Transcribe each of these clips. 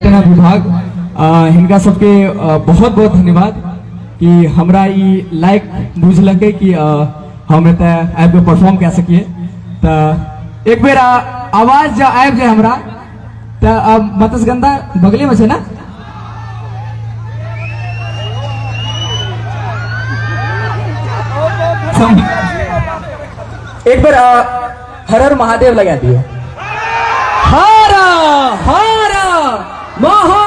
विभाग हिनका सबके बहुत बहुत धन्यवाद कि हमरा ई लायक बुझलकै कि हम एतऽ आबि कऽ परफॉर्म कए सकिए। तऽ एक बेर आवाज जँ आबि जाय हमरा तऽ मत्स्यगंधा बगलेमे छै ने। एक बेर हर हर महादेव लगा दियो। हर हर महा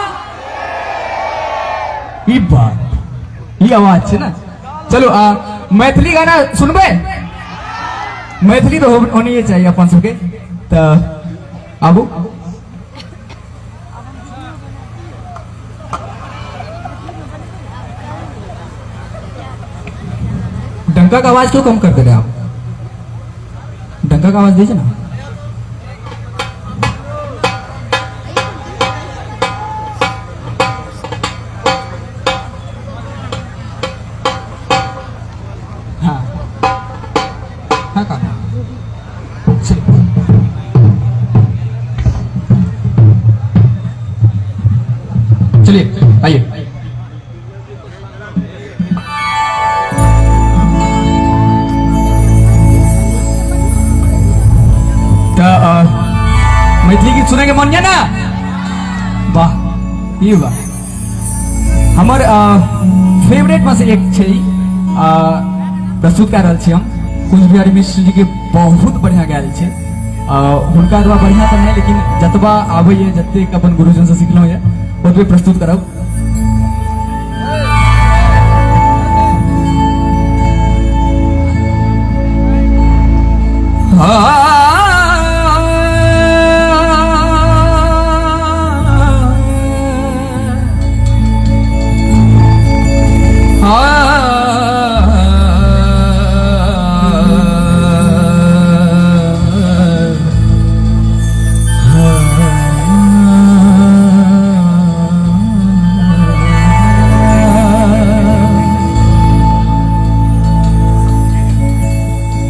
ई बात ई आवाज छै ना। चलो मैथिली गाना सुनबै? मैथिली तो होनी चाहिए अपन सबके। तऽ आबू। डंका का आवाज क्यों कम कर दे रहे आप? डंका का आवाज दीजिए ना। हाँ हाँ काका चलिए। चलिए आइए। तऽ मैथिली गीत सुनैके मन यऽ ना? वाह, ई वाह। हमर फेवरेट में से एक छै ई। प्रस्तुत कए रहल छी हम। कुंज बिहारी मिश्र जी के बहुत बढ़िया गायल छै। हुनका एतबा बढ़िया तऽ नहि, लेकिन जतबा आबैए, जतेक अपन गुरुजन से सिखलहुँ यऽ, ओतबे प्रस्तुत करब।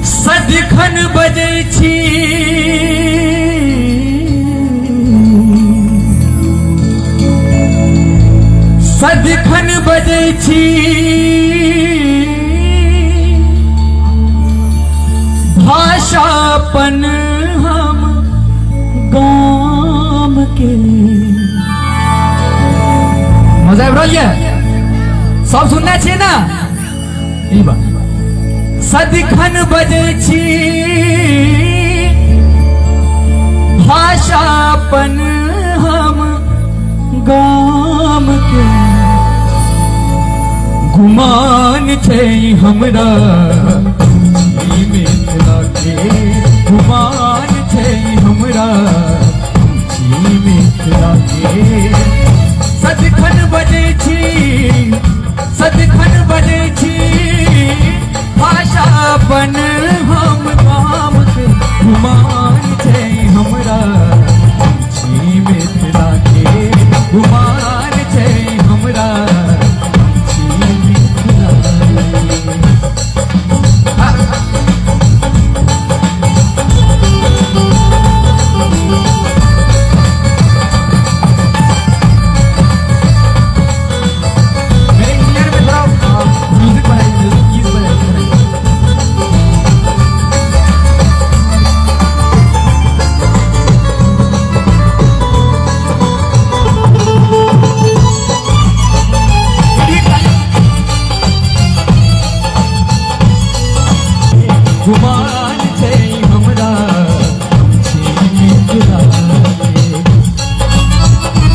सदिखन बजै छी सदिखन बजै छी भाषापन हम गाम के। मजा आबि रहल यऽ? सब सुनने छियै ना? ई बात सदिखन बजै छी भाषापन हम गाम के। गुमान छै हमरा ई मिथिला के, गुमान छै हमरा ई मिथिला के। सदिखन बजै छी सदिखन बजै छी भाषापन हम गाम के। गुमान छै हमरा छी मिथिला के, गुमान छै हमरा छी मिथिला के। मेरे इंजीनियर में थोड़ा म्यूजिक बढ़ाइए, म्यूजिक कीज बढ़ाइए। गुमान